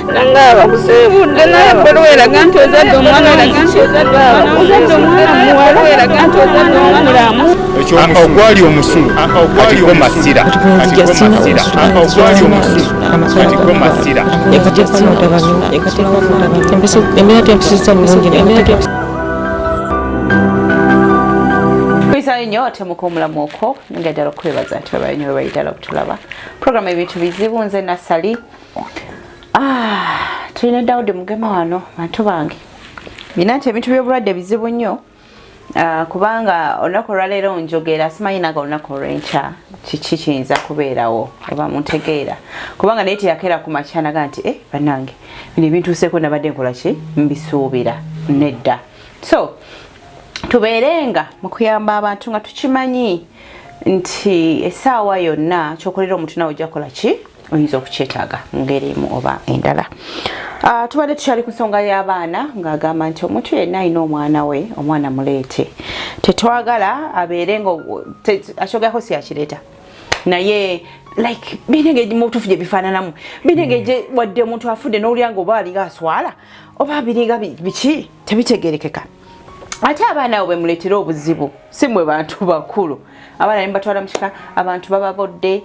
Nga bakusiibudde, naye ebbaluwa eraga nti ozadde omwana, ozadde omwana muwala, eraga nti ozadde omwana mulamu. Ogwali omusulo katiko masira, katiko masira, ogwali omusulo katiko masira. Embeera tempisizza bulungi. Kwisayo nnyo otemuka omulamu okwo, nga ddala okwebaza nti babayo nnyo, babayi ddala okutulaba. Programu Ebintu Bizibu, nze Nasali. Ah, tulina Dawudi Mugema wano. Bantu bange, nina nti ebintu by'obulwadde bizibu nnyo. Ah, kubanga olunaku olwaleero njogera, simanyi naga olunaku olw'enkya kiki kiyinza kubeerawo oba muntegeera, kubanga naye teyakeera ku makya naga nti, "Eh, bannange, bino ebintuuseeko nabadde nkola ki, mbisuubira." Nedda. So tubeerenga mu kuyamba abantu nga tukimanyi nti essaawa yonna kyokolera omuntu nawe ojja kukola ki, oyinza okukyetaaga mu ngeri emu oba endala. Tubadde tukyali ku nsonga y'abaana, ng'agamba nti omuntu yenna alina omwana we, omwana muleete, tetwagala abeere nga akyogerako si yakireeta, naye like birina engeri mubutuufu gye bifaananamu, birina engeri gye wadde omuntu afudde n'owulira nga oba alinga aswala oba biringa biki, tebitegerekeka. Ate abaana abo bemuleetera obuzibu, si mwe bantu bakulu. Abaana nemubatwala mu kika, abantu bababodde,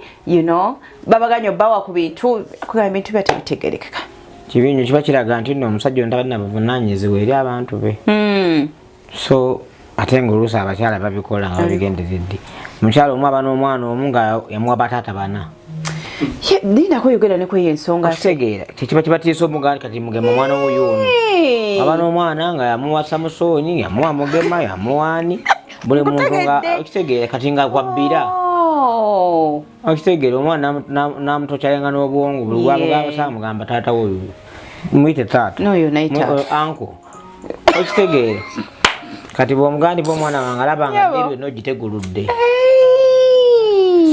babaganya obbawa ku bintu, kugamba ebintu bya tebitegerekeka. Kibi nnyo. Kiba kiraga nti nno omusajja ono tabalina buvunaanyizibwa eri abantu be. So ate nga oluusi abakyala babikola nga babigenderedde. Omukyala omu aba n'omwana omu nga yamuwa bataata bana. Lindako, yogera ne kweyo ensonga. Okitegeera, kyekiba kibatiisa omugaa kati Mugema omwana woyo ono aba n'omwana nga yamuwa Samusooni, yamuwa Mugema, yamuwa ani, buli muntu nga Nkutegedde. Okitegeera, kati nga kwabbira. Oh. Okitegeera, omwana namutokyalenga n'obwongo buli gwamugamba saamugamba taata woyo, muyite taata. N'oyo naye taata. Anko okitegeera, kati bwomugandi bwomwana wange alaba nga Nyabo. ddiru eno giteguludde.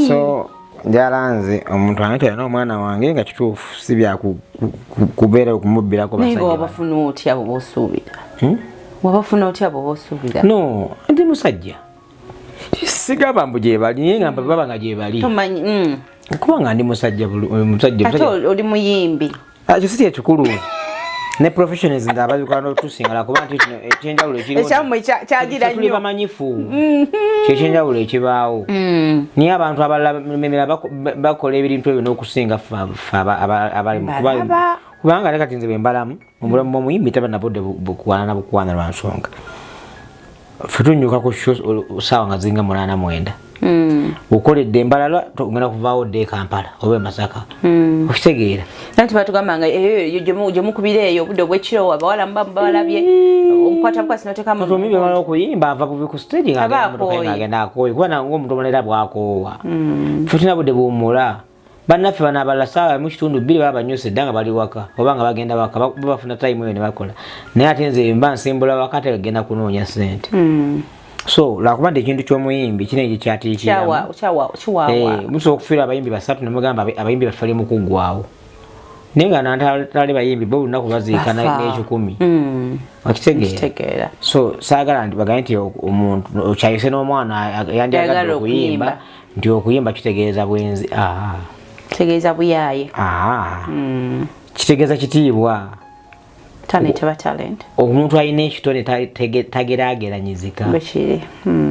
So njala nze omuntu anetera n'omwana wange nga kituufu, si bya kubeera okumubbirako Naye nga basajja. wabafuna otya bwe osuubira? Hmm? Wabafuna otya bwe osuubira? No, ndi musajja, sigamba mbu gyebali, naye ngamba baba nga gyebali. Tomanyi. Kubanga ndi musajja musajja. Ate oli muyimbi. Ekyo si kyekikulu, ne professionals nga ababikola n'otusinga, kuba nti kino ekyenjawulo ekiriwo Ekyammwe kyagira tuli nnyo. bamanyifu, kyekyenjawulo ekibaawo. Naye abantu abalala memera bakola ebintu ebyo n'okusinga ffe abali Balaba. Kubanga ne kati nze bwe mbalamu mu bulamu bw'omuyimbi, taba nabudde bukwana na bukwana lwa nsonga ffe tunyuka ku show saawa nga zinga 8, 9. Okoledde embalala, ogenda kuvaawo dde e Kampala oba e Masaka, okitegeera? Anti batugamba nga eyo gye mukubira eyo obudde obwekiro, abawala muba balabye omukwata bukwasi notekamu. Kati omuyimbi amala okuyimba, ava bubi ku stage Aba ng'agenda mu mmotoka ye, akooye. Ng'agenda akooye, kuba nange omuntu omulala bwakoowa. Ffe tulina budde buwummula. Bannaffe bano abalala saawa emu kitundu bbiri baba banyuse dda nga bali waka oba nga bagenda waka, bafuna time eyo ne bakola. Naye ate nze mba nsimbula waka, ate genda kunoonya ssente. So lwakuba nti ekintu ky'omuyimbi kino ekyo kyatiikiriramu. Kiwaawa. Musobola okufiirwa abayimbi basatu nemugamba abayimbi baffe bali mu kuggwawo, naye nga nantale bayimbi bo olunaku baziika Bafa. n'ekikumi, okitegeera? Kitegeera. So saagala nti bagambe nti omuntu okyayise n'omwana yandyagadde Ayagala okuyimba, okuyimba. nti okuyimba kitegeeza bwenzi. Ah, Kitegeeza buyaaye. Ah. Kitegeeza kitiibwa. Talent eba talent. Omuntu alina ekitone tageraageranyizika. Bwekiri.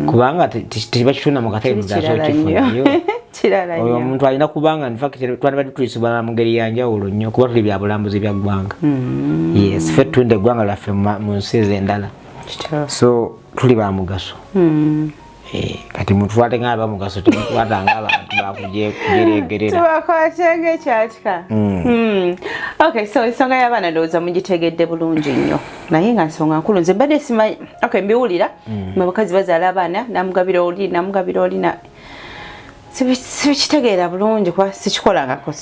Kubanga tebakitunda mu katale. Kiri kirala nnyo. Kifunayo Kirala oyo nnyo. Omuntu alina kubanga in fact twandibadde tuyisibwa mu ngeri ya njawulo nnyo, kuba tuli byabulambuzi bya ggwanga. Yes, ffe tutunda eggwanga lyaffe mu nsi ez'endala. Kituufu. So tuli ba mugaso. Eh, kati mutwate nga abamugaso, temutwata nga abantu bakujeregerera. Tubakwate ng'ekyatika. Okay, so ensonga y'abaana ndowooza mugitegedde bulungi nnyo, naye nga nsonga nkulu. Nze mbadde simanyi. Okay, mbiwulira, abakazi bazaala abaana, namugabira oli, namugabira oli, na sibikitegeera bulungi kuba sikikolangako,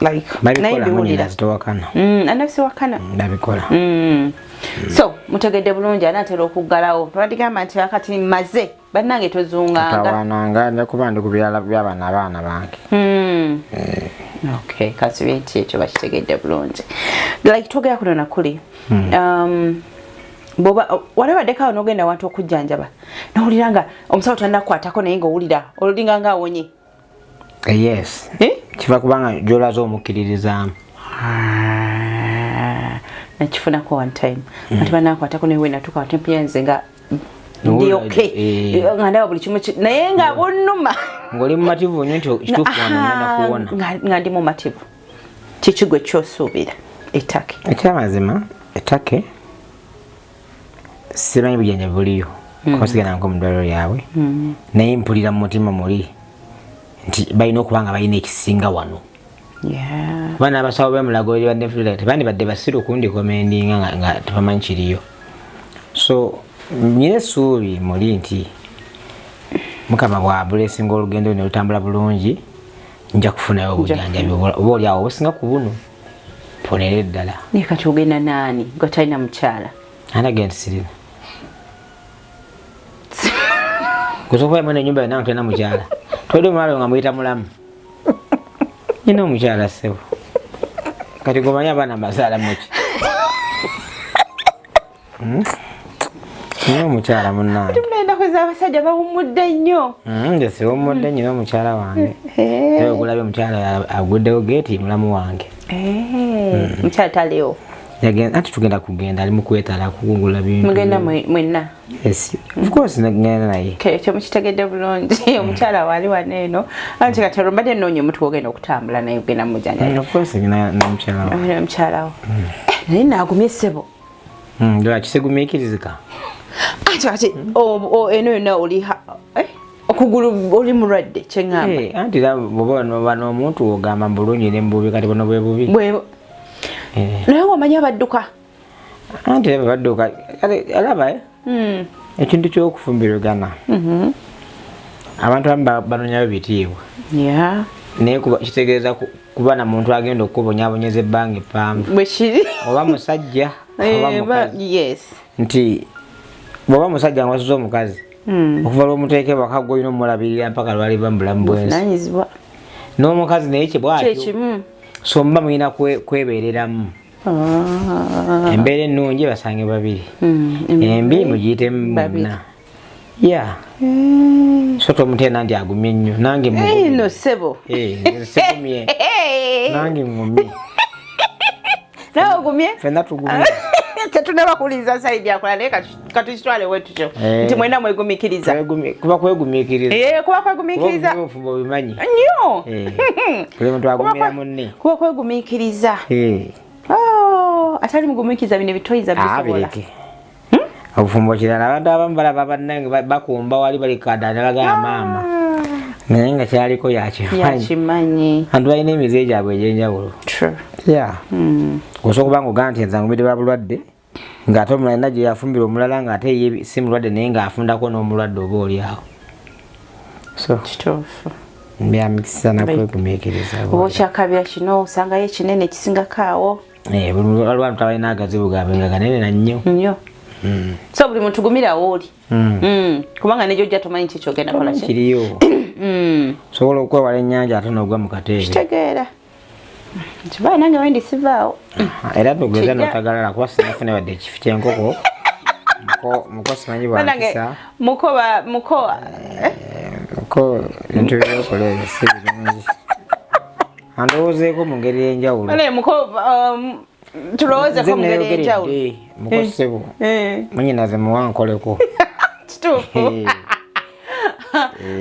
like naye Babikola. mbiwulira. Munyina zitowakana. Anasiwakana. Babikola. So mutegedde bulungi, anaatera okuggalawo. Twadigamba nti akati maze, bannange, tozunganga. Tawananga, nja kuba ndi ku birala byabano abaana bange. Okay, kasibe nti ekyo bakitegedde bulungi. Like twogera kuno nakuli, bwoba walabaddeko awo n'ogenda awantu okujjanjaba, nowulira nga omusawo tannakukwatako, naye ngaowulira olinga nga awonye. Eh, yes. Eh? Kiva kubanga gyolaze omukkiririzaamu. Nakifunako one time. Ati banakwatako newe natuka watempunya nze nga ndi okay. Nga ndaba buli kimu naye nga bunnuma. Ng'oli mumativu nnyo nti kituufu wano ngenda kuwona. Nga ndi mumativu. Kiki gwe ky'osuubira ettake? Ekyamazima ettake simanyi bujjanjabi buliyo. Kuba sigendangako mu ddwaliro lyabwe. Naye mpulira mu mutima muli nti balina okuba nga balina ekisinga wano. Kuba n'abasawo b'e Mulago eri badde tebandibadde basiru kundikomendinga nga tebamanyi kiriyo. So nnina essuubi muli nti Mukama bw'abulesinga olugendo ne lutambula bulungi nja kufunayo obujjanjabi oba oli awo obusinga ku buno mponere ddala. Naye kati ogenda naani nga talina mukyala? Ani agenda nti sirina? Kusobola mwene ennyumba yonna nga tolina mukyala. Tolina omulala nga muyita mulamu. Nina omukyala ssebo. Kati gwe abaana mbazaala muki? Nina omukyala munnange. Ennaku z'abasajja bawummudde nnyo. Nze siwummudde nnyo omukyala wange. Era ogulabye omukyala aguddewo geeti mulamu wange. Mukyala taliwo. Anti tugenda kugenda ali mu kwetala kugula bintu. Mugenda mwenna? Yes. Of course nagenda naye. Ekyo mukitegedde bulungi. Omukyala wali wano eno. Anti kati olwo mbadde nnoonya omuntu gw'ogenda okutambula naye ogenda mujjanjaba. Of course ngenda n'omukyala wange. Omukyala wo. Naye naagumye ssebo. Lwaki sigumiikirizika? Anti kati eno yonna oli okugulu oli mulwadde kye ŋŋamba. Anti era bw'oba n'omuntu ogamba mu bulungi ne mu bubi kati buno bwe bubi. Naye omanyi abadduka. Anti era badduka alaba ekintu ky'okufumbirigana. Abantu abamu banoonyayo bitiibwa. Naye kitegeeza kuba na muntu agenda okukubonyaabonyeza ebbanga eppanvu. Bwe kiri. Oba musajja oba mukazi. Nti bw'oba musajja nga wasuze omukazi okuva lw'omuteeka ewaka gwe olina omulabirira mpaka lw'aliva mu bulamu bw'ensi. N'omukazi naye kye bw'atyo. So muba mulina kwebeereramu. Embeera ennungi basange babiri. Embi mugiyitemu mwenna. So tomuteena nti agumye nnyo. Nange mugumye. No ssebo. Sigumye. Nange ngumye. Nawe ogumye? Ffenna tugumye. Tetunaba kuwuliriza sayidi akola naye katukitwale we tutyo. Nti mwenna mwegumiikiriza. Kuba kwegumiikiriza. Kuba kwegumiikiriza. Obufumbo obimanyi. Nnyo. Buli muntu agumira munne. Kuba kwegumiikiriza. Atali mugumiikiriza bino ebitoyiza bisobola. Obufumbo kirala abantu abamu balaba bannange bakumba wali bali kadda ne bagamba maama. Naye nga kyaliko yakimanyi. Abantu balina emize gyabwe egy'enjawulo. Osobola okuba ng'ogamba nti nze ngumidde lwa bulwadde ng'ate omulala yenna gye yafumbira omulala ng'ate ye si mulwadde naye ng'afundako n'omulwadde oba oli awo. So kituufu. Bya mikisa na kwegumiikiriza. Oba okyakabira kino osangayo ekinene ekisingako awo. Waliwo abantu abalina agazibu gaabwe nga ganene na nnyo. Nnyo. So buli muntu gumira wooli. Kubanga ne gy'ojja tomanyi ki ky'ogenda kukola ki. Kiriyo. Osobola okwewala ennyanja ate n'ogwa mu kateebe. Kitegeera. Kibaye nange wendi sivaawo. Era togeza n'otagalala kuba sinafuna wadde ekifi ky'enkoko. Muko simanyi bw'ampisa. Muko muko. Muko ebintu by'okola ebyo si birungi. Andowoozeeko mu ngeri ey'enjawulo. Muko tulowoozeeko mu ngeri ey'enjawulo. Muko ssebo. Mwannyinaze muwa nkoleko. Kituufu.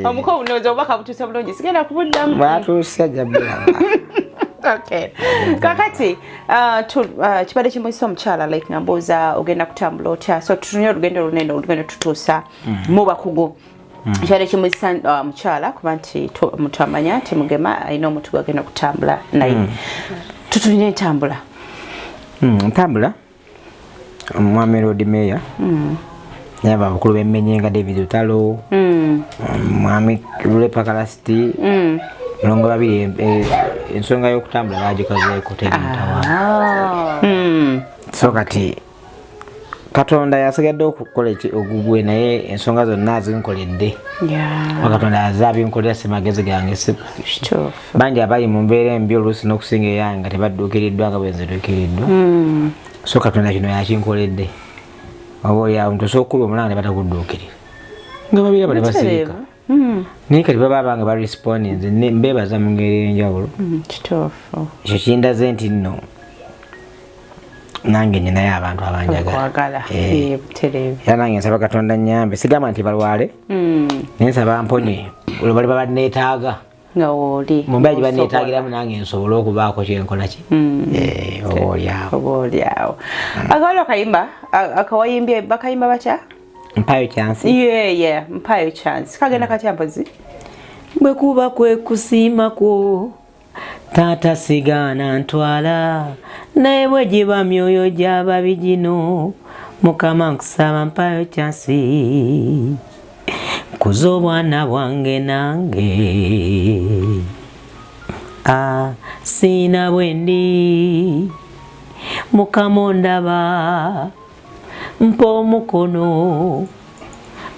Omuko bunooza obubaka butuuse bulungi sigenda kubuddamu. Bwatuuse ajja bulaba. Okay. Kakati kibadde kimuyisa omukyala like nga mbuuza ogenda kutambula otya. So tutunye olugendo olunene olugendo tutuusa mu bakugu. Kibadde kimuyisa mukyala kuba nti mutamanya nti Mugema alina omuntu gw'agenda okutambula naye. Tutulina entambula. Ntambula omwami Lord Mayor. Naye abakulu b'emmenye nga David Lutalo, mwami Lule Pakarasti, mulongo babiri ensonga y'okutambula baagikozeeko teri mutawaana. So kati Katonda yasigadde okukola ogugwe naye ensonga zonna azinkoledde. Katonda azze abinkolera si magezi gange si bangi abali mu mbeera embi oluusi n'okusinga eyange nga tebadduukiriddwa nga bwe nziruukiriddwa. So Katonda kino yakinkoledde. Oba oli awo nti osobola okukuba omulanga ne batakudduukirira. Nga babiraba ne basirika. Naye kati baba abange barespondinze mbeebaza mu ngeri ey'enjawulo. Kituufu. Ekyo kindaze nti nno Nange ninayo abantu abanjagala. Era nange nsaba Katonda nnyambe, sigamba nti balwale, naye nsaba mponye olwo bali baba neetaaga nga oli mu mbeera gye baneetaagiramu, nange nsobole okubaako kyenkola ki, oba oliawo. Oba oliawo. Akawala akayimba akawayimbye bakayimba batya? Mpayo chance. Yeah, mpayo chance. Kagenda katya mpozi? Bwe kuba kwe kusiima kwo taata sigaana ntwala, naye bwe giba myoyo gy'ababi gino, Mukama nkusaba mpayo chance nkuza obwana bwange nange. Siina bwe ndi, Mukama ondaba, mpa omukono,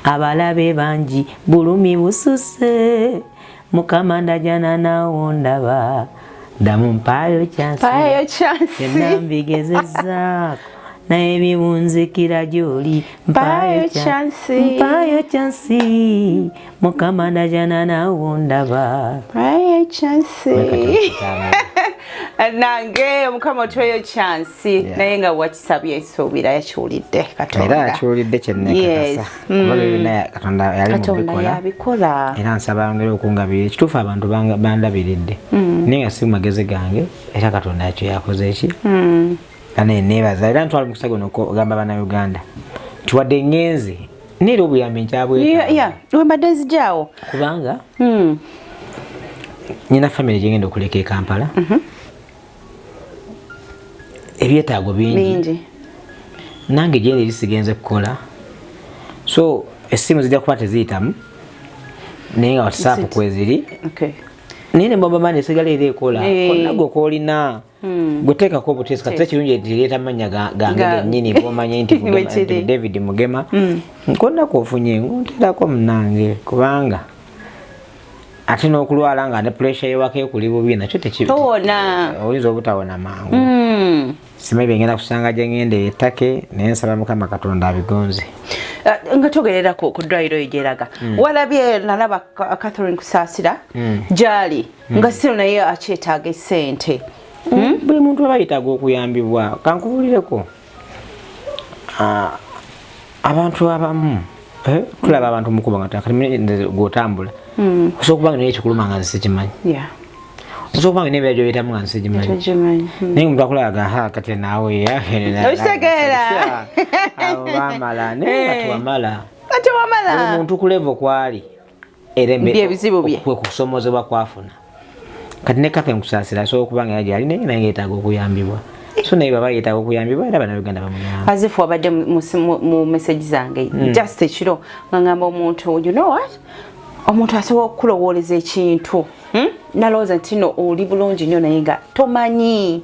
abalabe bangi bulumi bususe, Mukama ndajana nawo ndaba, ddamu mpaayo chance. Mpayo chance. Byonna mbigezezaako naye biwunzikira gy'oli. Mpayo chance. Mpayo chance, Mukama ndajana nawo ndaba. Mpayo chance. Nange Mukama otuweyo chance, naye nga wakisabye ensuubira yakiwulidde Katonda. Era akiwulidde kyennekakasa, kuba byonna Katonda yali mubikola. Yabikola. Era nsaba ngeri okungabirira ekituufu, abantu bandabiridde, naye nga si mu magezi gange, era Katonda ekyo yakoze eki naye neebaza. Era ntwala omukisa guno okugamba Bannayuganda nti wadde ŋŋenze, neera obuyambi nkyabwetaaga. Wembadde nzijaawo. Kubanga nyina famire gyengenda okuleka e Kampala, ebyetaago bingi, nange gyendi eri sigenze kukola, so essimu zijja kuba teziyitamu, naye nga WhatsApp kweziri, naye ne mobile money esigala era ekola. Konna gwe koolina gweteekako obuteesi kati ekirungi tereeta mannya gange gennyini, gomanye nti David Mugema. Konna kofunye ngonterako munange, kubanga ate n'okulwala nga ne pressure yewaka ekuli bubi, nakyo tewona, oyinza obutawona mangu. Simanyi byengenda kusanga gye ngenda ettake, naye nsaba Mukama Katonda abigonze. Nga twogerera ku ddwaliro eyo gyeraga, walabye nalaba Catherine Kusaasira gyali nga siro, naye akyetaaga essente. Buli muntu aba yetaaga okuyambibwa. Kankubulireko, abantu abamu tulaba abantu mukuba nga gwotambula, osobola okuba nga naye ekikuluma nga nze sikimanyi, osobola okuba nga n'embeera gyoyitamu nga nze sigimanyi, naye omuntu akulaga ha kati naawe okitegeera abo bamala, naye nga tewamala. Nga tewamala. Buli muntu ku level kwali era ebizibu bye kwe kusomozebwa kwafuna. Kati ne Catherine Kusaasira asobola okuba nga yagyali, naye naye yeetaaga okuyambibwa, so naye baba yeetaaga okuyambibwa, era Bannayuganda bamuyamba. Azifu wabadde mu message zange just ekiro nga ngamba omuntu, you know what, omuntu asobola okukulowooleza ekintu, nalowooza nti no oli bulungi nnyo, naye nga tomanyi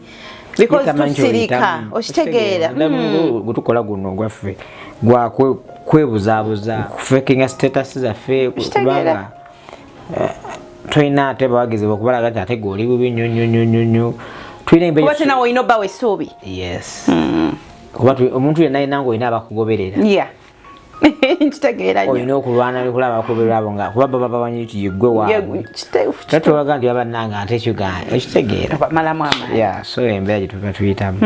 because tusirika, okitegeera? Gutukola guno gwaffe gwa kwebuzaabuza, kufakinga status zaffe, kubanga tolina ate bawagizi okubalaga nti ate gwe oli bubi nnyo nnyo nnyo nnyo nnyo. Tulina embeera kuba tenawe olina obbawa essuubi. Yes, kuba omuntu yenna yenna ng'olina abakugoberera, nkitegeera nnyo, olina okulwana okulaba abakugoberera abo, nga kuba baba bamanyi nti yeggwe waabwe, tatulaga nti babannanga ate ekiganda, okitegeera? Bamalamu amaanyi. Yeah, so embeera gye tuba tuyitamu.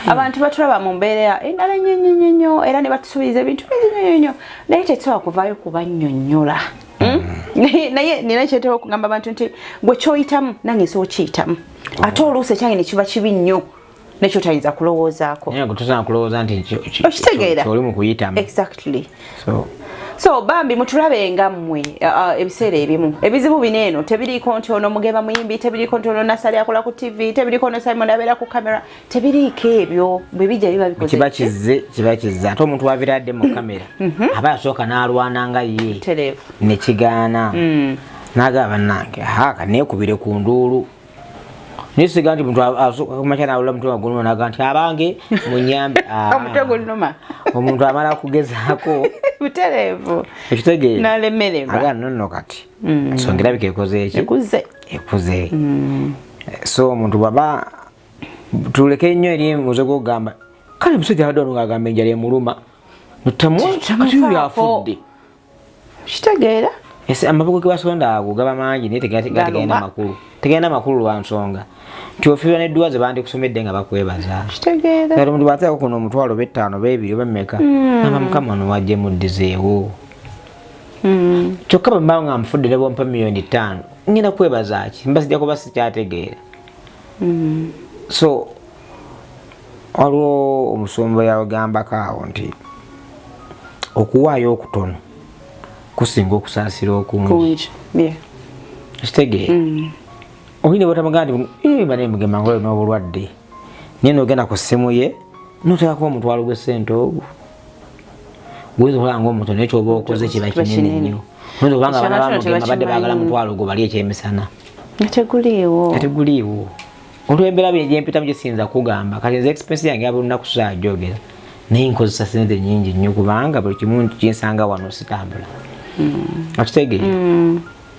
Abantu batulaba mu mbeera endala nnyo nnyo nnyo nnyo, era ne batusuubiza ebintu bingi nnyo nnyo, naye tetusobola kuvaayo kubannyonnyola. Naye nina kyetera okugamba abantu nti gwe kyoyitamu nange nsobola okiyitamu, ate oluusi ekyange ne kiba kibi nnyo nekyo tayinza kulowoozaako. Naye tosobola kulowooza nti Okitegeera? oli mu kuyitamu. Exactly. So So bambi mutulabe nga mmwe, ebiseera ebimu ebizibu bino eno tebiriiko nti ono Mugema muyimbi, tebiriiko nti ono Nasali akola ku TV, tebiriiko ono Simon abeera ku kamera, tebiriiko ebyo. Bwe bijja biba bikoze kiba ki? Kizze, kiba kizze. Ate omuntu waviira dde mu kamera aba yasooka n'alwana nga ye Tereevu. Nekigaana, n'agamba bannange haka neekubire ku nduulu, naye siga nti muntu asooka kumakya nawulira mutwe guluma naga nti abange munyambe. Omutwe gunnuma. Omuntu amala kugezaako. Butereevu. Ekitegeera? Nalemererwa. Aga nonno kati ensonga erabika ekoze eki? Ekuze. Ekuze. So omuntu bwaba tuleke nnyo eri muze gwogamba kale musajja abadde wano ng'agamba enjala emuluma, kati oyo afudde. Kitegeera? Ese amaboko ge basonda ago gaba mangi, naye tegategenda Galuma. makulu. Tegenda makulu lwa nsonga nti ofiirwa n'edduwa ze bandikusomedde nga bakwebaza. Kitegeera. Kati omuntu bw'ateekako kuno omutwalo oba etaano oba ebiri oba mmeka, namba Mukama ono wajje muddizeewo. Kyokka bwe mba nga nfudde ne bw'ompa 5 million ngenda kwebaza ki? Mba sijja kuba sikyategeera. So waliwo omusumba yagambako awo nti okuwaayo okutono kusinga okusaasira okungi. Kungi, yeah. Kitegeera, oyina bwotamugamba nti bane mugema ngaoyo n'obulwadde, naye nogenda ku ssimu ye noteekako omutwalo gw'essente, ogwo guyinza okulaba nga omutono, naye kyoba okoze kiba kiba kinene kinene. nnyo. Oyinza okuba nga abaana Ekyo abantu bamugema badde baagala tebakimanyi. mutwalo gwo bali ekyemisana, Nga teguliiwo. nga teguliiwo. Olw'embeera bye gyempitamu gyesiyinza kugamba. Kati nze expense yange ya buli lunaku saajogera, naye nkozesa sente nyingi nnyo kubanga buli kimu kinsanga wano, sitambula. Okitegeera,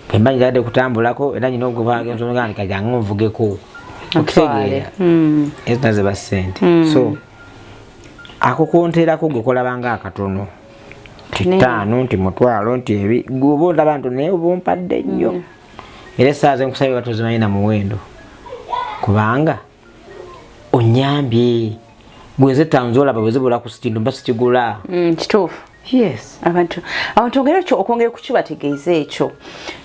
bwemba njagadde kutambulako era nyina okuvaagensonga nti kajange nvugeko. Okitegeera, ezo nazo ziba sente. So ako konterako gwe kolabanga akatono nti ttaano, nti mutwalo, nti ebi, gwe oba ondaba nti naye oba ompadde nnyo. Era essaawa zenkusabye oba tozimanyi na muwendo, kubanga onyambye. Bweze ttaano zolaba bwe zibula ku kintu mba sikigula. Kituufu. Yes. Abantu ongera ekyo, okwongera okukibategeeza ekyo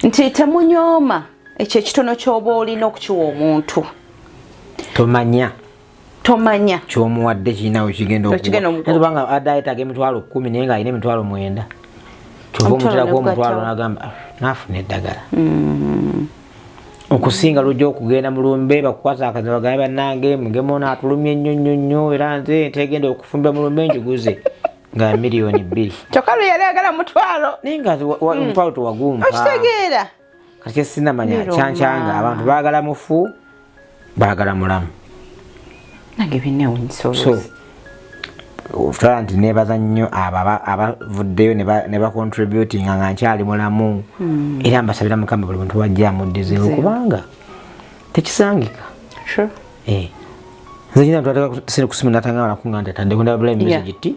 nti temunyooma ekyo ekitono ky'oba olina okukiwa omuntu. Tomanya. Tomanya. Kyomuwadde kirinawe kigenda. Ekigenda. Kubanga adde ayetaaga 100,000 naye ng'alina 90,000, kyova Omutwalo omuterako negugattawo. omutwalo nagamba, "Ah, naafuna eddagala." Okusinga lujja okugenda mu lumbe bakukwasa akazi bagambe, "Bannange, mugeme ono atulumye nnyo nnyo nnyo, era nze ntegenda okufumbira mu lumbe njiguze nga 2 million." Kyokka lwe yali agala mutwalo. Naye nga omutwalo tewagumpa. Okitegeera. Kati kyesinamanya Biruma. kyankyanga abantu baagala mufu, baagala mulamu. Nange binewunyisa. So oluusi. Otwala nti nebaza nnyo abo abavuddeyo ne bacontributinga nga nkyali mulamu, era mbasabira Mukama buli muntu wajja amuddizeewo, kubanga tekisangika. Eh. Nze nyina twateka sente ku simu natanga nakunga nti atandika ndaba bulayi message ti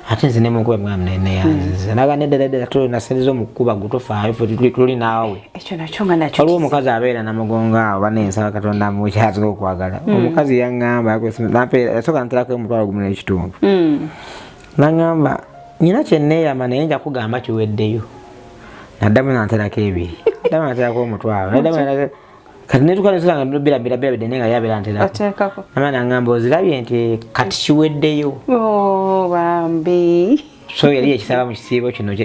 ate nze nemukuba mwana neyanziza naga nedda nedda, tuli na sente z'omukuba gwe, tofaayo, ffe tuli naawe. Ekyo nakyo nga nakyo. Waliwo omukazi abeera Namugongo awo, banensaba Katonda mukyasinga okwagala. Omukazi yaŋŋamba, yasooka nterako 1,500. Naŋŋamba, "Nyina kyenneeyama naye nja kugamba kiweddeyo." Naddamu nanterako ebiri, naddamu nanterako omutwalo, naddamu kati netuka nesanga bira bira bira bidde, naye nga yabeera nterako. Oteekako. Nama naŋŋamba, "Ozirabye nti kati kiweddeyo." Oh, bambi. So yali ekisaba mu kisiibo kino si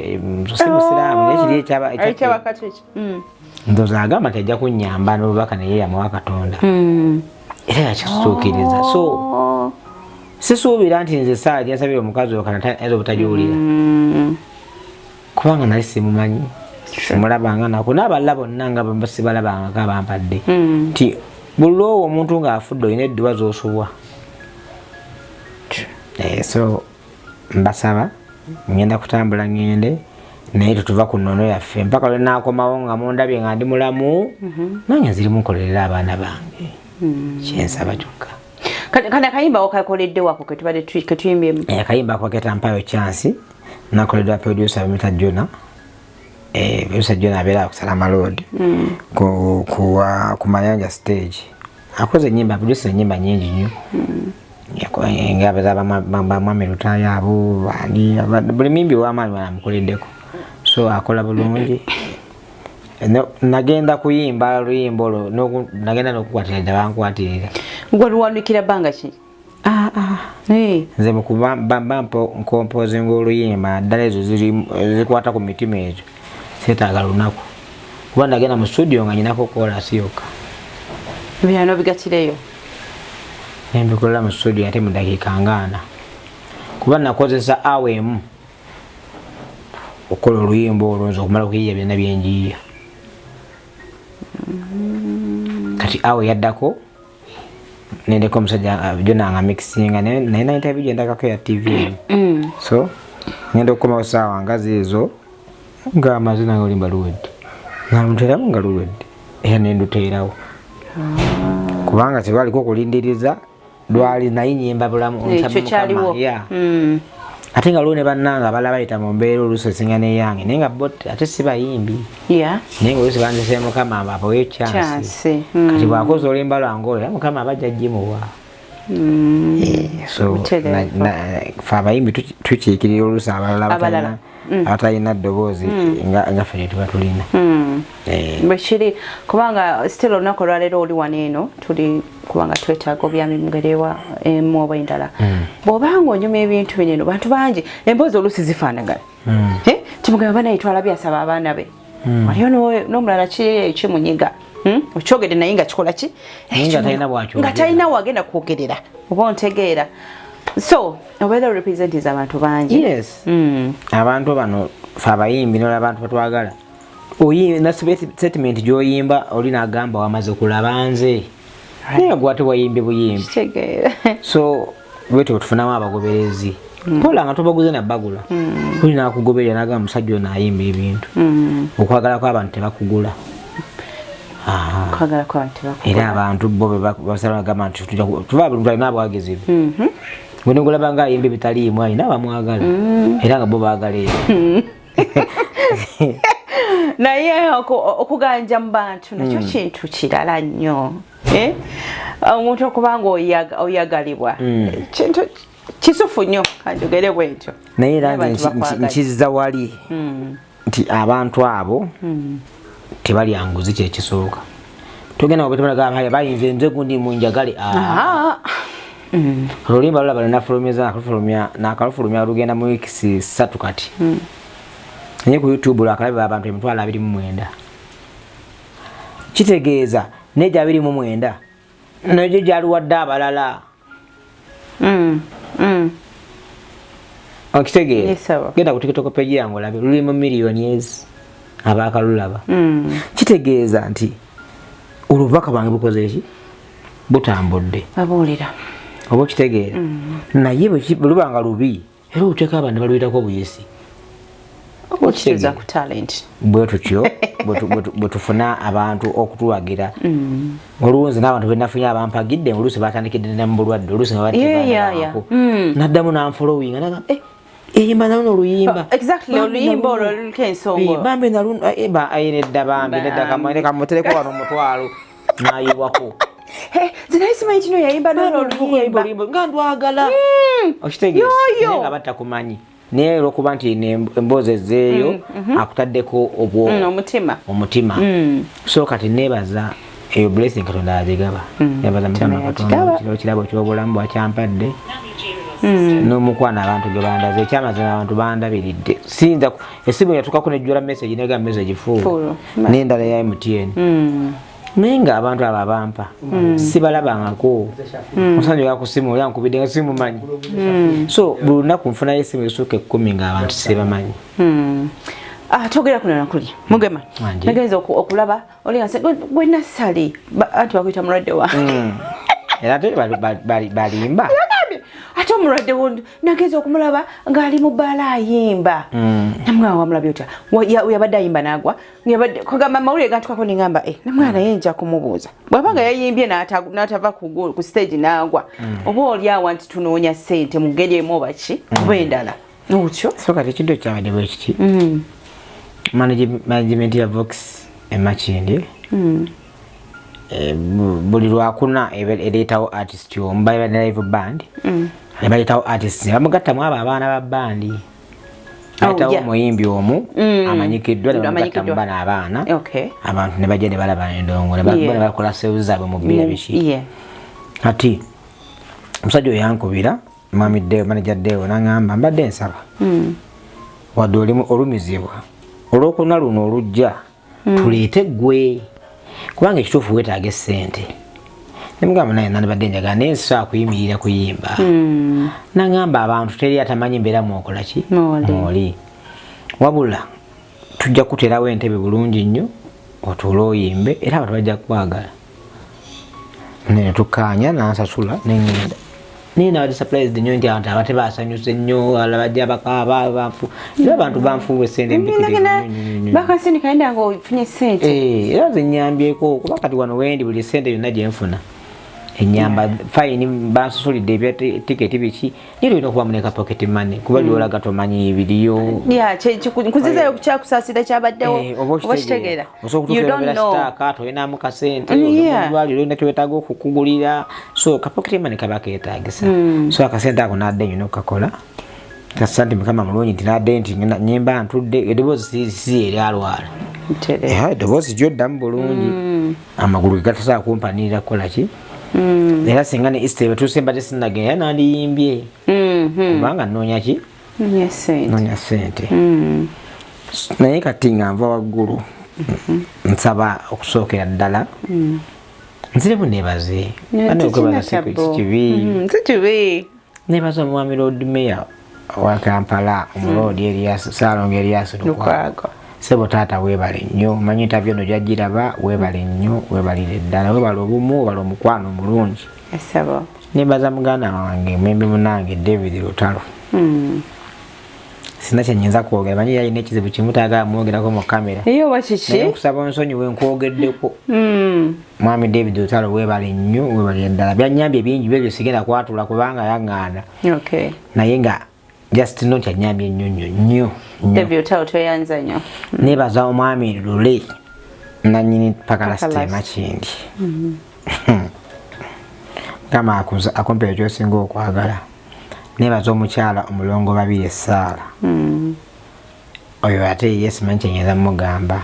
musiraamu, naye kiri ekyaba ekyaffe. Ekyabakatiki. Ndowooza agamba nti ajja kunnyamba n'obubaka naye yamuwa Katonda, era yakituukiriza. So sisuubira nti nze saawa gyensabira omukazi oyo kana ayinza obutagiwulira, kubanga nali simumanyi, simulabanga nako n'abalala bonna nga sibalabangako abampadde. Nti buli lwowa omuntu ng'afudde olina edduwa z'osubwa. Eh, so mbasaba, ngenda kutambula ngende, naye tetuva ku nnono yaffe mpaka lwe naakomawo nga mundabye nga ndi mulamu, nange nzirimu nkolerera abaana bange. Kyensaba kyokka. Kati akayimba wakakoledde wako ketubadde ketuyimbyemu? Eh, akayimba ako baketa Mpayo Chance, nakoleddwa producer bamita Jona. Eh, producer Jona abeera ku Salama Road, ku Mayanja stage. Akoze enyimba, producer enyimba nyingi nnyo. Nga bamwami Lutaaya abo bani, buli mimbi ow'amaanyi wanamukoleddeko, so akola bulungi. Nagenda kuyimba luyimba olwo, nagenda n'okukwatira ddala bankwatirira. Gwe luwandikira bbanga ki? Ah, ah. Nze mukuba ncomposinga oluyimba ddala ezo zikwata ku mitima, ezo seetaaga lunaku, kuba nagenda mu studio nga nyinako chorus yokka. Ebirala n'obigatireyo. Nembikolera mu studio ate mu dakiika ngaana, kuba nakozesa awa emu okukola oluyimba olwo nze okumala okuyiiya byonna byenjiiya. Kati awo yaddako nendeka omusajja jona nga mixinga, naye na interview gyendakako ya TV emu. So ngenda okukomawo saawa nga zeezo nga amazina nga olimba luwedde, nga luteeramu nga luwedde, era nenduteerawo kubanga tebaliko okulindiriza lwali naye nyimba bulamu. Ekyo kyaliwo. Yeah. Ate nga lwo ne bannange abalala bayita mu mbeera oluusi esinga n'eyange, naye nga bo ate si bayimbi. Naye nga oluusi banzise Mukama abawe chance. Kati bw'akoze oluyimba lwange olwo, era Mukama aba ajja gimuwa. So ffe abayimbi tukiikirira oluusi abalala abatalina ddoboozi nga ffe lye tuba tulina. Bwe kiri, kubanga still olunaku olwaleero oli wano eno tuli kubanga twetaaga obuyambi mu ngeri emu oba endala. Bw'obanga onyuma ebintu bino eno, bantu bangi emboozi oluusi zifaanagana. Kimugamba banaye twalabye asaba abaana be. Waliyo n'omulala kiri ekimunyiga. Okyogedde naye nga kikola ki? Nga talina wagenda kwogerera oba ontegeera. So obeera representatives abantu bangi. Yes. Abantu bano fe abayimbi nola abantu batwagala. Na statement gy'oyimba oli n'agamba wamaze kulaba nze. Naye gwe ate wayimbye buyimbi. So bwetyo tufunamu abagoberezi. Mpola nga tobaguze na bagula. Oli n'akugoberera n'agamba musajja ono ayimba ebintu. Okwagala kw'abantu tebakugula. Okwagala kw'abantu tebakugula. Era abantu bo be basala bagamba nti tuba buli muntu alina abawagizi be. Gwe n'ogulaba ng'ayimba ebitaliimu alina abamwagala. Era nga bo baagala ebyo. Naye okuganja mu bantu nakyo kintu kirala nnyo. Omuntu okuba nga oyagalibwa kintu kisufu nnyo, kanjogere bwentyo. Naye era nze nkizza wali nti abantu abo tebalya nguzi, kyekisooka. Togenda nga bayinza nze gundi munjagale. Oluyimba lulaba lwenafulumiza nakalufulumya lugenda mu wiikisi 3 kati. Naye ku YouTube lwakalabibwa abantu 29,000. Kitegeeza n'egyo 29 negyo gyaliwadde abalala. Okitegeera? Genda ku TikTok page yange olabe luli mu miliyoni ezi abaakalulaba. Kitegeeza nti olubaka bwange bukoze eki? Butambudde. Babuulira. Oba okitegeera? Naye bwe luba nga lubi era oteeka abantu baluyitako obuyisi. Okitegeeza ku talent. Bwe tutyo bwe tufuna abantu okutuwagira. Oluusi n'abantu be nafunye abampagidde, oluusi batandikidde ne mu bulwadde, oluusi nga badde naddamu n'anfollowinga n'agamba, eyimba naluno oluyimba. Exactly, oluyimba olwo luliko ensonga. Bambi naluno, nedda bambi, nedda kamutereko wano omutwalo n'ayiwako. Nze naye simanyi kino yayimba n'olwo oluyimba. Nga ndwagala. Okitegeera? Naye nga batakumanyi. Naye olw'okuba nti emboozi ezzeeyo akutaddeko obwo omutima. Omutima. So kati neebaza eyo blessing Katonda agigaba. Neebaza Mukama Katonda ekirabo ky'obulamu bwakyampadde. N'omukwano abantu gwe bandaze, ekyamazima abantu bandabiridde. Siyinza essimu yatuukako nejjula message negamba message full. N'endala ya MTN. Naye nga abantu abo abampa sibalabangako. Omusajja oya ku ssimu oli ankubidde nga simumanyi. So buli lunaku nfunayo essimu esukka 10 nga abantu sibamanyi. Twogera kuno nakuli Mugema. Nagenza okulaba oli nga gwe Nassali anti bakuyita mulwadde wange. Era ate balimba. Ate omulwadde wo nagenza okumulaba ng'ali mu bbaala ayimba. Namugamba wamulabye otya? Yabadde ayimba n'agwa. Kugamba amawulire gantukako ne ngamba, namwana naye nja kumubuuza. Bw'aba nga yayimbye n'atava ku stage n'agwa. Oba oli awa nti tunoonya ssente mu ngeri emu oba ki, oba endala. Otyo. So kati ekintu ekyabadde bwe kiti. Management ya Vox e Makindye. Buli lwakuna ereetawo artist omu, bali ne live band. Ne baleetawo artist, ne bamugattamu abo abaana ba bandi. Aleetawo omuyimbi omu amanyikiddwa ne bamugatta mu bano abaana. Abantu ne bajja ne balaba endongo, ne bakola sales zaabwe mu bbiya biki. Kati omusajja oyo yankubira, Mwami Deo, manager Deo, n'aŋŋamba mbadde nsaba. Wadde oli olumizibwa olwokuna luno olujja tuleete ggwe, kubanga ekituufu weetaaga essente. Ne mugamba naye nandibadde njagala naye nsobola kuyimirira kuyimba. N'aŋŋamba abantu teri atamanyi mbeera mwokola ki? Mwoli. Wabula tujja kuteerawo entebe bulungi nnyo otuule oyimbe era abantu bajja kukwagala. Ne tukkaanya n'ansasula ne ŋŋenda. Naye nabadde surprised nnyo nti abantu abate basanyuse nnyo, abalala bajja bakaaba, banfu. Era abantu banfuuwa essente mpitirivu nnyo, nnyo, nnyo. Bakasindika yenda nga ofunye ssente. Era nze nnyambyeko kuba kati wano wendi buli ssente yonna gye nfuna. Enyamba fine bansusulidde ebya tiketi biki, naye olina okuba muneka pocket money kuba gyolaga tomanyi ebiriyo. Yeah, nkuzizayo ku kyakusaasira kyabaddewo. Oba oba kitegeera. Osobola You don't okutuuka know. sitaaka tolinamu kasente, olwaliro olina kyewetaaga okukugulira, so ka pocket money kaba keetaagisa. So akasente ako nadde nyina okukakola kasante. Mukama mulungi nti nadde nti nyimba ntudde, eddoboozi si eryalwala. Ntere. Eddoboozi gyoddamu bulungi, amagulu ge gatasobola kumpanirira kukola ki. Era singa ne Easter batuuse mbadde sinnagenda nandiyimbye, kubanga nnoonya ki? Yes, sente. Noonya sente. Naye kati nga nva waggulu, nsaba okusookera ddala nziremu nebaze. Bane, okwebaza si kibi. Si kibi. Nebaza omwami Lord Mayor wa Kampala, omuloodi Erias, Saalongo Erias Lukwago. Lukwago. Sebo taata, weebale nnyo. Omanyi interview eno gyagiraba. Weebale nnyo, weebalire ddala, weebale obumu, weebale omukwano omulungi. Esebo. Nebaza muganda wange, mwembi munange David Lutalo. Sina kyenyinza kwogera, manyi yalina ekizibu kimu, tayagala mwogerako mu kamera. Naye oba kiki? Naye nkusaba onsonyiwe nkwogeddeko. Mwami David Lutalo, weebale nnyo, weebalire ddala. Byanyambye bingi byebyo, sigenda kwatula kubanga yaŋŋaana. Naye nga just know nti anyambye nnyo nnyo nnyo nnyo. David Lutalo, tweyanza nnyo. Nebaza omwami Lule, nanyini Pakalast. Pakalast. Makindi, Mukama akumpere kyosinga okwagala. Nebaza omukyala omulongo babiri essaala. Oyo ate ye simanyi kyenyeza mugamba.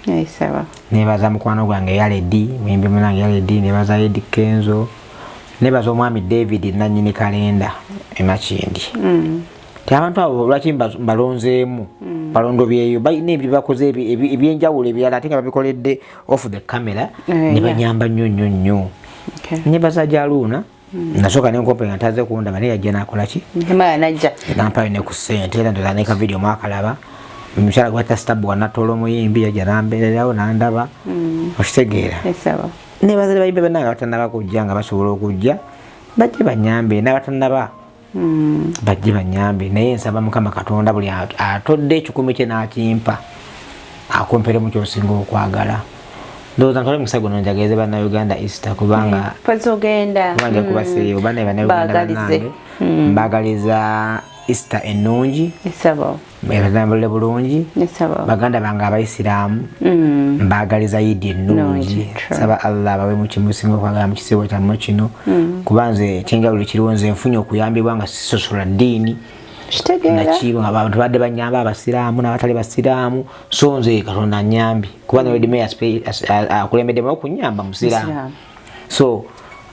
Esebo. Nebaza mukwano gwange Yaledi, muyimbi munange Yaledi. Nebaza Edi Kenzo. Nebaza omwami David, nanyini kalenda emakindi. Ti abantu abo lwaki mbalonzeemu balondobyeyo, balina ebyo bakoze ebyenjawulo ebirala, ate nga babikoledde off the camera. Ne banyamba nnyo nnyo nnyo. Nebaza Jaluuna, nasooka nenkompe nga ntaze kundaba, naye yajja nakola ki? Mala najja. Nampayo ne ku ssente, era ndoza ne ka video mwakalaba. Omukyala gwata Stabu wanatola omuyimbi yajja nambeererawo nandaba, okitegeera? Esebo. Nebaza bayimbi bannange abatannaba kujja, nga basobola okujja bajje banyambe, n'abatannaba bajje banyambe. Naye nsaba Mukama Katonda, buli atodde ekikumi kye n'akimpa, akumperemu kyosinga okwagala. Ndowooza ntwale omukisa guno njagalize Bannayuganda Easter, kubanga Pozi ogenda. Kubanga kubaseeyo bane Bannayuganda. Baagalize. Bannange, mbagaliza Easter ennungi. Esebo. Ebatambulire bulungi. Esebo. Baganda bange Abayisiraamu, mbagaliza Yidi ennungi. Nnungi, true. Saba Allah abawe mu kimusinga okwagala mu kisibo kyammwe kino, kuba nze ekyenjawulo kiriwo, nze nfunye okuyambibwa nga sisosola ddiini. Kitegeera. Nakiibo nga abantu badde banyamba, Abasiraamu n'abatali basiraamu. So nze Katonda anyambye kuba ne Lord Mayor akulembeddemu okunyamba musiraamu. Musiraamu. So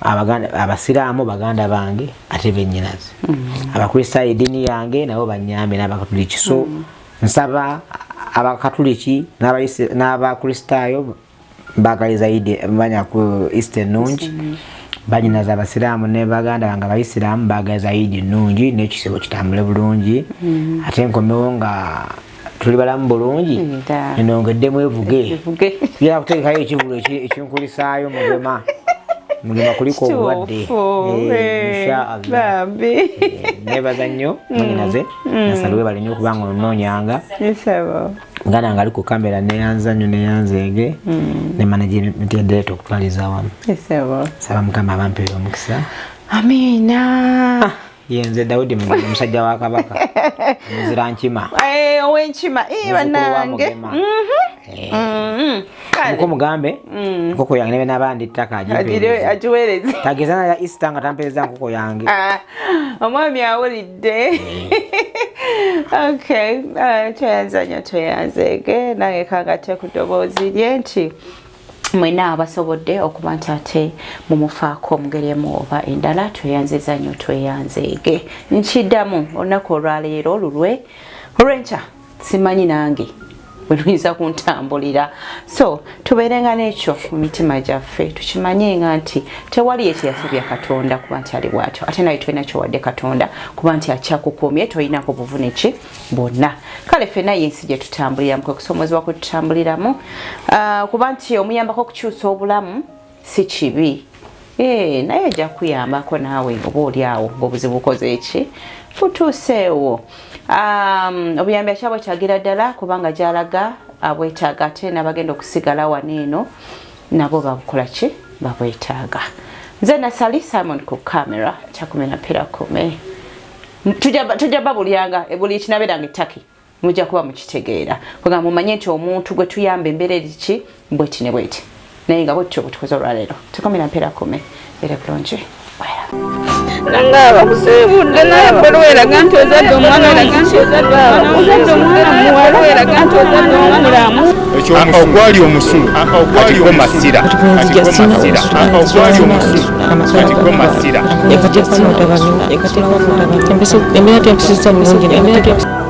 abaganda Abasiraamu baganda bange ate bennyinaze, Abakristaayo eddiini yange nabo banyambe, n'Abakatuliki. So nsaba Abakatuliki n'Abakristaayo mbagaliza Idi manya ku Easter ennungi. Banyinaze Abasiraamu ne baganda bange Abayisiraamu, bagaliza Idi ennungi n'ekisibo kitambule bulungi, ate nkomewo nga tuli balamu bulungi. Nda. Enongeddemu evuge. Evuge. Byakutegekayo ekivulu ekinkulisaayo Mugema. Mugema kuliko obulwadde. Kituufu. Inshallah. Bambi. Nebaza nnyo mwanyinaze nasaliwe, bali nnyo okubanga onoonyanga. Esebo. Muganda nga ali ku kamera, neyanza nnyo, neyanzeege ne management ya Delta okutwaliza awamu. Esebo. Saba Mukama abampeera omukisa. Amiina. Yenze Dawudi Mugema, omusajja wa Kabaka, muzira nkima. Owenkima. Muzzukulu wa Bannange. Mugema. Kale. Muko mugambe enkoko yange nebe nabandi ttaka agimpeereze. Agiweereze. Tageza na Easter nga tampeereza nkoko yange. Ah, omwami awulidde. Okay, tweyanza nnyo, tweyanzeege. Nange kangate ku ddoboozi lye nti mwenna abasobodde okuba nti ate mumufaako mu ngeri emu oba endala, tweyanziza nnyo, tweyanzeege. Nkiddamu, olunaku olwaleero lulwe, olwenkya simanyi nange bwe luyinza kuntambulira. So tubeerenga n'ekyo mu mitima gyaffe, tukimanyenga nti tewali ekyeyasobya Katonda kuba nti ali bw'atyo, ate naye tolina kyowadde Katonda kuba nti akyakukuumye, tolinako buvune ki bwonna. Kale ffenna yensi gye tutambuliramu, kwe kusoomozebwa kwe tutambuliramu. Kuba nti omuyambako okukyusa obulamu si kibi. Naye ajja kuyambako naawe oba oli awo ng'obuzibu bukoze eki butuuseewo. Obuyambi akyabwetaagira ddala, kubanga gy'alaga abwetaaga, ate n'abagenda okusigala wano eno nabo babukola ki, babwetaaga. Nze Nasali Simon ku camera kyakumena pera kome. Tujja babulyanga buli kinabeeranga ettaki mujja kuba mukitegeera, kubanga mumanye nti omuntu gwe tuyamba embeera eriki bweti ne bweti, naye nga bwetutyo bwe tukoze olwaleero. Tukomera mpeera kome, beere bulungi. Nga bakusiibudde naye ebbaluwa eraga nti ozadde omwana ozadde omwana muwala eraga nti ozadde omwana mulamu. Ogwali omusulo kati gwo masira, kati gwo masira. Ogwali omusulo kati gwo masira. Embeera tempisiza bulungi.